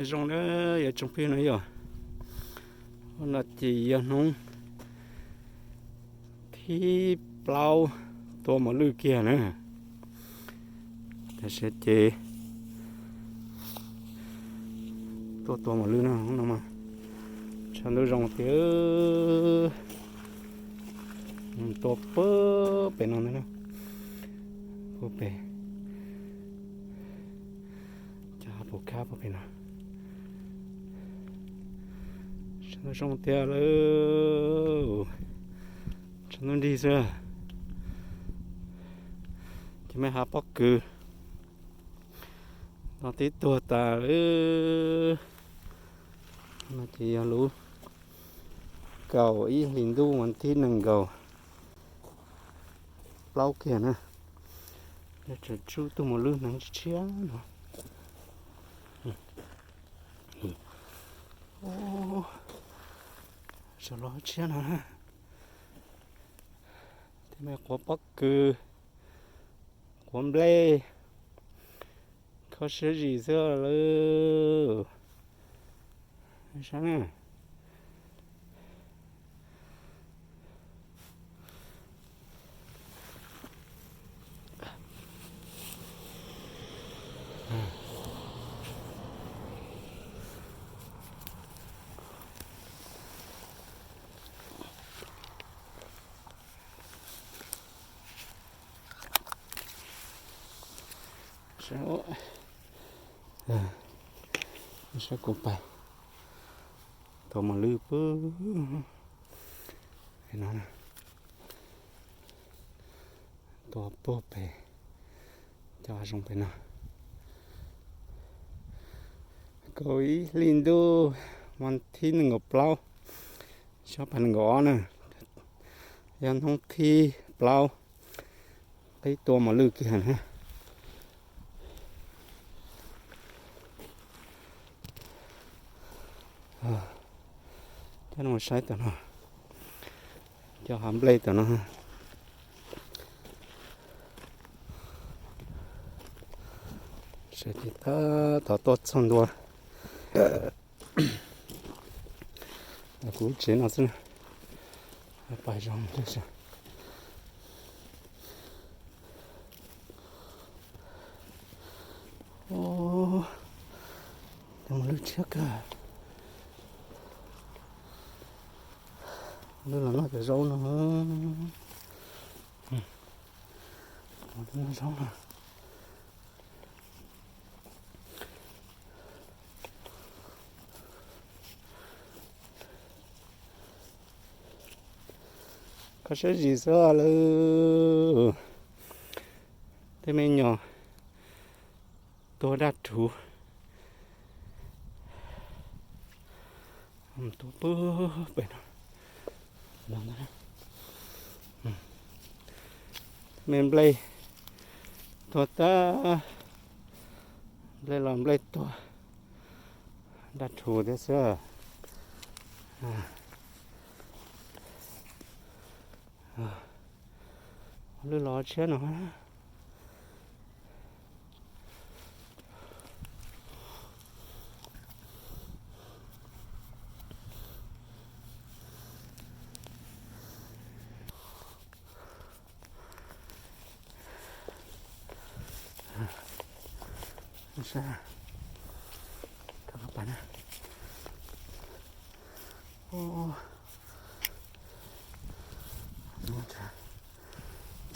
Zoo na, yog tsoom phooj ywg na yog, no ces yog hnub thib plaub tua mos lwj kiag na. Tam sim ces tuaj tua mos lwj no, no mas tshav ntuj zoo tiag. Tua puag pem no ntag, puag pem cov hav pum kab puag pem no. Tshav ntuj zoo tiag lauj, tshav ntuj nrig xwb. Ces me hav pob kws no twb tuag tas lawm. No ces yog lub kaum ib hlis ntuj vas thib nees nkaum plaub kiag na. Yog tseem tsub tus mos lwj hneev tshiab no. Saum los tshiab no na. Tej me quav pob kws, quav nplej, kho siab zim xwb lawm. Saib na. Saib kuv pais tua mos lwj puag pem no, tua puag pem cov hav zoov pem no. Kaum ib hlis ntuj vas thib nees nkaum plaub, xyoo ob phav nees nkaum ob na, yog hnub thib plaub peb tua mos lwj kiag na. Coj nej mus saib tom no, cov hav nplej tom no. Saib ces tab tom tuaj txog ntua kuv lub tsev no xwb na. Pais zoo. Cov mos lwj tshiab kawg. Lwj los noj cov zaub no. Noj zaub no. Kho siab zim xwb lawm. Tej me nyuam tuag daj rhuv. Tua puag pem no. Me nplej tuag tag, nplej los nplej tuag, daj rhuv thiab xwb. Lwj los tshiab no.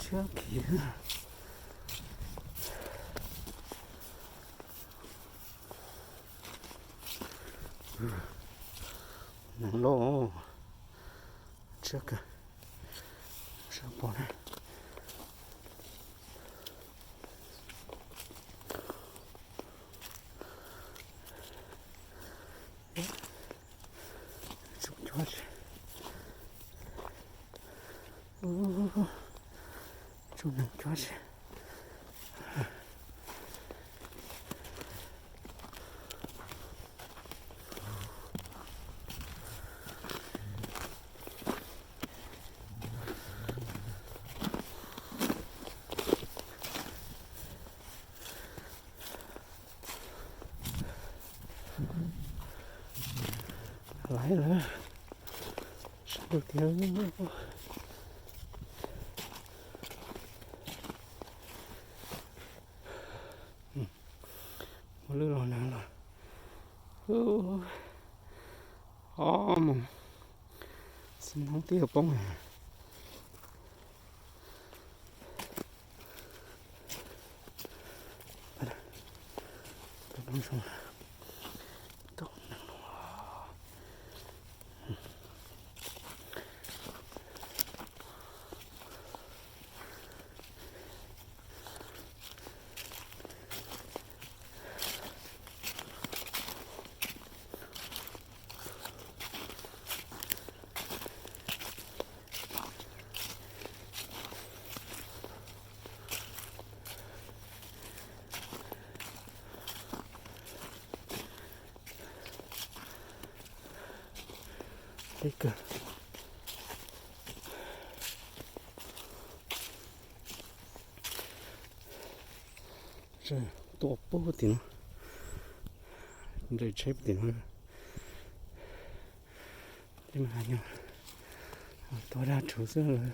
Tshiab kiag. Neeg loj, tshiab kawg. Saib pom na. Tsum cuab si. Tsum neeg cuab si. Laiv lawm, sab ntuj tiag. Ua lwj los nag los. Ob moos, xi hnub twb yuav poob. Deb kawg. Tuaj puag tim no, nres tsheb puag tim no. Tej no yog tuaj dab rhuv xwb lawm.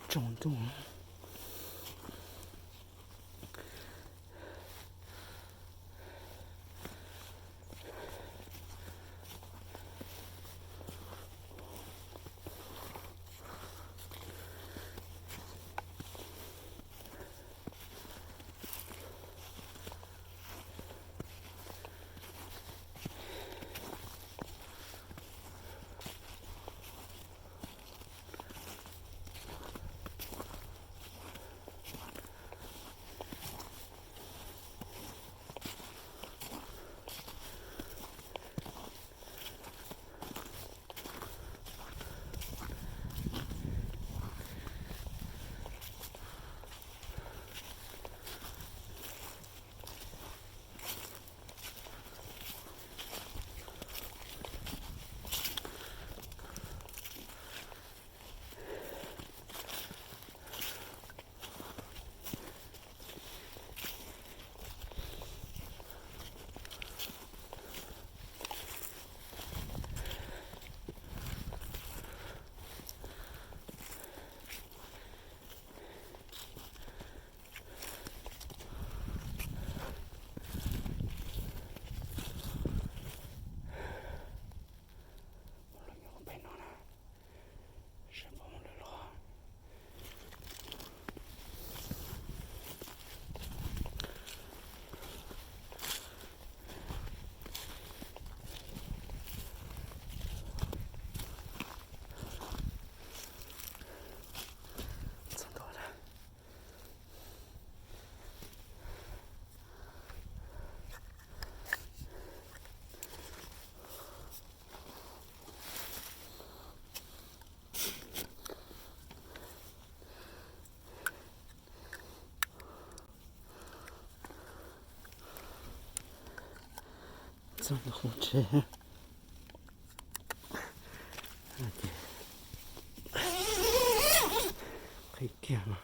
Tsaus ntuj. Txog ntawm qhov tsev, ces qhib kiag no.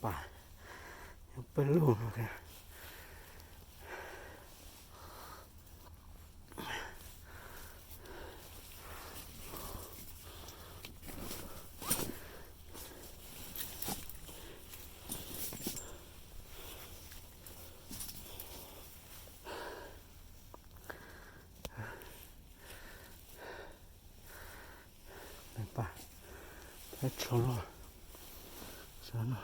Pas, pawg lug no. Pas, peb tsho loj, xav no.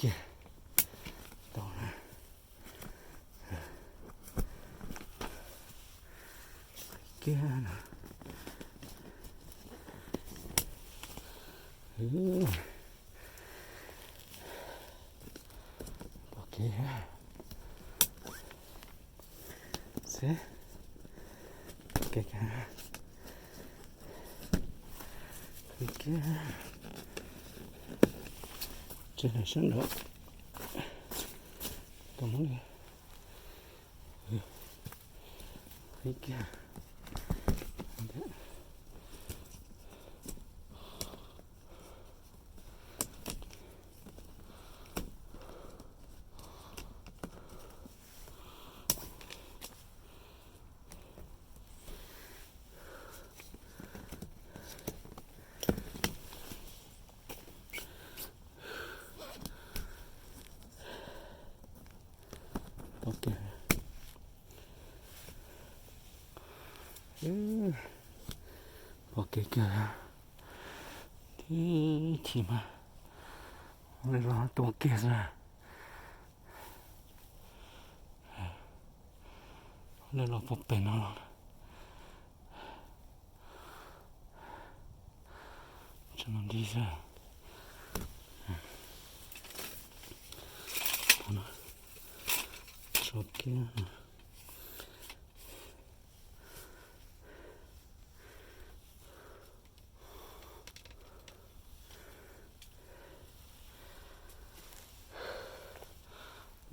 Kiag, tau na. Kiag no. Pom kev xwb, kev kiag, kev kiag, tsis hais sab nraud, tau muab li, kev kiag. Pom kev, pom kev kiag, tib chim mas li los tua kiag xwb. Li los puag pem no los, tseem nti xwb. Tso kiag.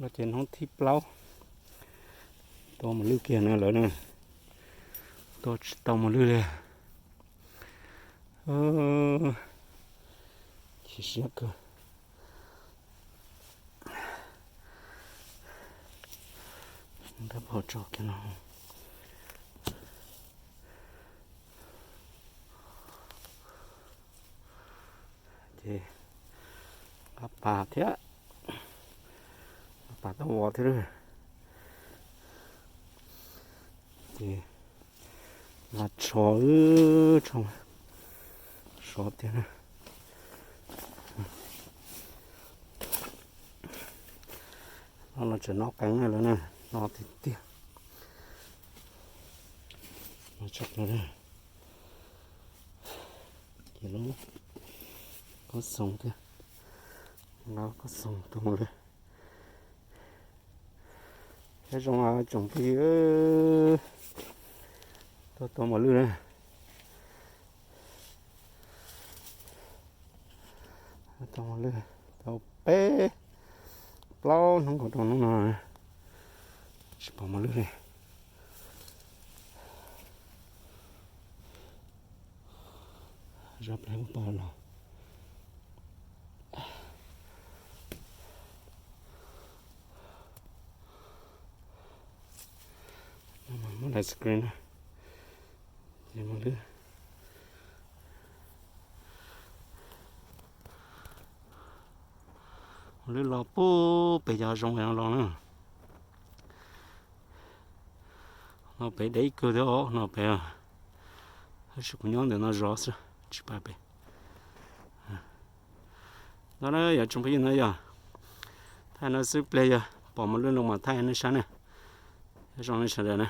No ces hnub thib plaub, tua mos lwj kiag na lawm na. Tua tsis tau mos lwj li. Chim siab kawg. Nrab phom tso kiag no. Ces nqa pas thiab, nqa pas taub vov thiab. Ces nqa tsho, tsho sov tiag na. No los tseem noj qeeb lawm na, no tiag tiag. No tshaj plaws. Ces lub kob xoos thiab, lub kob xoos tua mos lwj. Nyob zoo tsoom phooj ywg, tuaj tua mos lwj na. Tua mos lwj. Tau peb plaub hnub nkaus rau hnub no tsis pom mos lwj li. Zov ple ub pog los. Muab light screen na. Ces mos lwj, mos lwj los puag pem cov zoov no los na. Los pem deb ib kawg thiab os, no pem. Tab sis kuv nyob ntawm no zov xwb tsis pais pem. No na yog tsoom phooj ywg, no yog thaij no xwb, pliag yog pom mos lwj los mas thaij nej saib na. Nyob zoo nej sawv daws na.